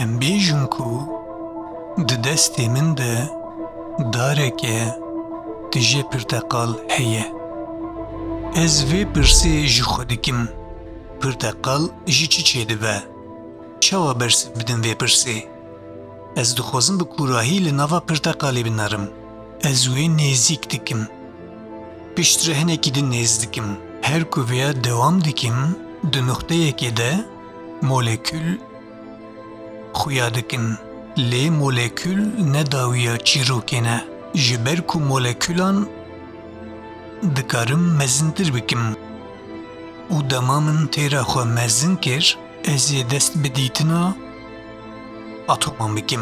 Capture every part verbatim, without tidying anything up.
Em bêjin ku di destê min de dareke tije pirteqal heye. Ez vê pirsê ji xwe dikim, pirteqal ji çi çêdibe? Çawa bersiv bidim vê pirsê? Ez dixwazim bi kûrahî li nava pirteqalê binerim. Ez wê nêzîk dikim. Piştre hinekî din nêz dikim. Her ku vêya dewam dikim, di nuqteyekê de molekûl xuya dikin. Lê molekûl ne dawiya çîrokê ne. Ji ber ku molekûlan dikarim mezintir bikim û dema min têra xwe mezin kir, ez ê dest bi dîtina atoman bikim.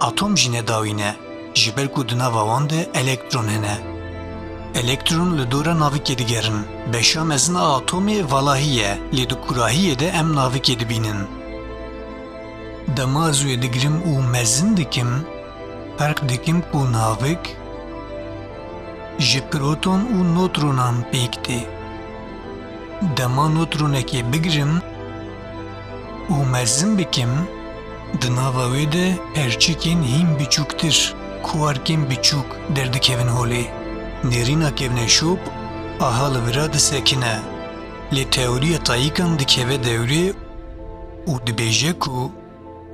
Atom jî ne dawî ne, ji ber ku di nava wan de elektron hene. Elektron li dora navikê digerin. Beşa mezin a atomê valahî ye, lê di kûrahiyê de em navikê dibînin. Dema ez wê digirim û mezin dikim, ferq dikim ku navik ji proton û notronan pêk tê. Dema notronekê bigirim û mezin bikim, di nava wê de perçikên hîn biçûktir, kuarkên biçûk derdikevin holê. Nêrîna kevneşop aha li vira disekine, lê teoriya tayîkan dikeve dewrê û dibêje ku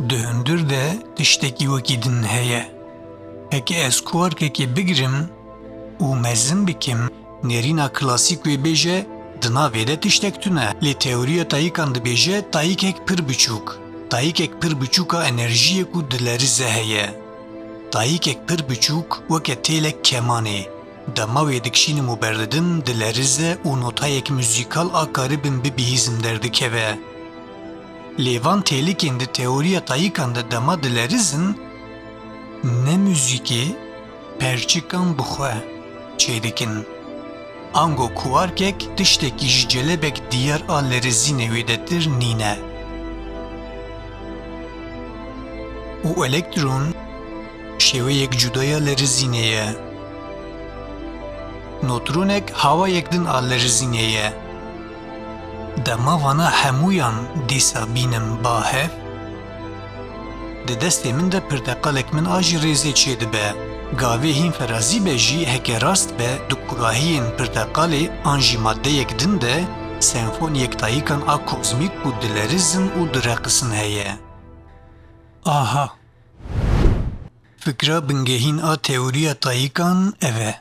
di hundir de tiştekî wekî din heye. Heke ez kuarkekê bigirim û mezin bikim, nêrîna klasîk wê bêje, di navê de tiştek tune. Lê teoriya tayîkan dibêje tayîkek pir biçûk. Tayîkek pir biçûk a enerjiyê ku dilerize heye. Tayîkek pir biçûk weke têlek kemanê. Dema wê dikişînim û berdidim, dilerize û notayek muzîkal a karibim bibihîzim derdikeve. Lê van têlikên di teoriya tayîkan de dema dilerizin, ne muzîkê, perçikan bi xwe çêdikin. Ango kuarkek tiştekî ji celebek diyar a lerizînê wêdetir nîne. Û elektron şêweyek cuda ya lerizînê ye. Notronek hawayek din a lerizînê ye. Dema vana hemûyan dîsa bînim ba hev, di destê min de pirteqalek min a ji rêzê çêdibe. Gavê hîn ferazî be jî heke rast be, di kûrahiyên pirteqalê an jî maddeyek din de senfoniyek tayîkan a kozmîk ku dilerizin û direqisin heye. Aha! Fikra bingehîn a teoriya tayîkan ev e.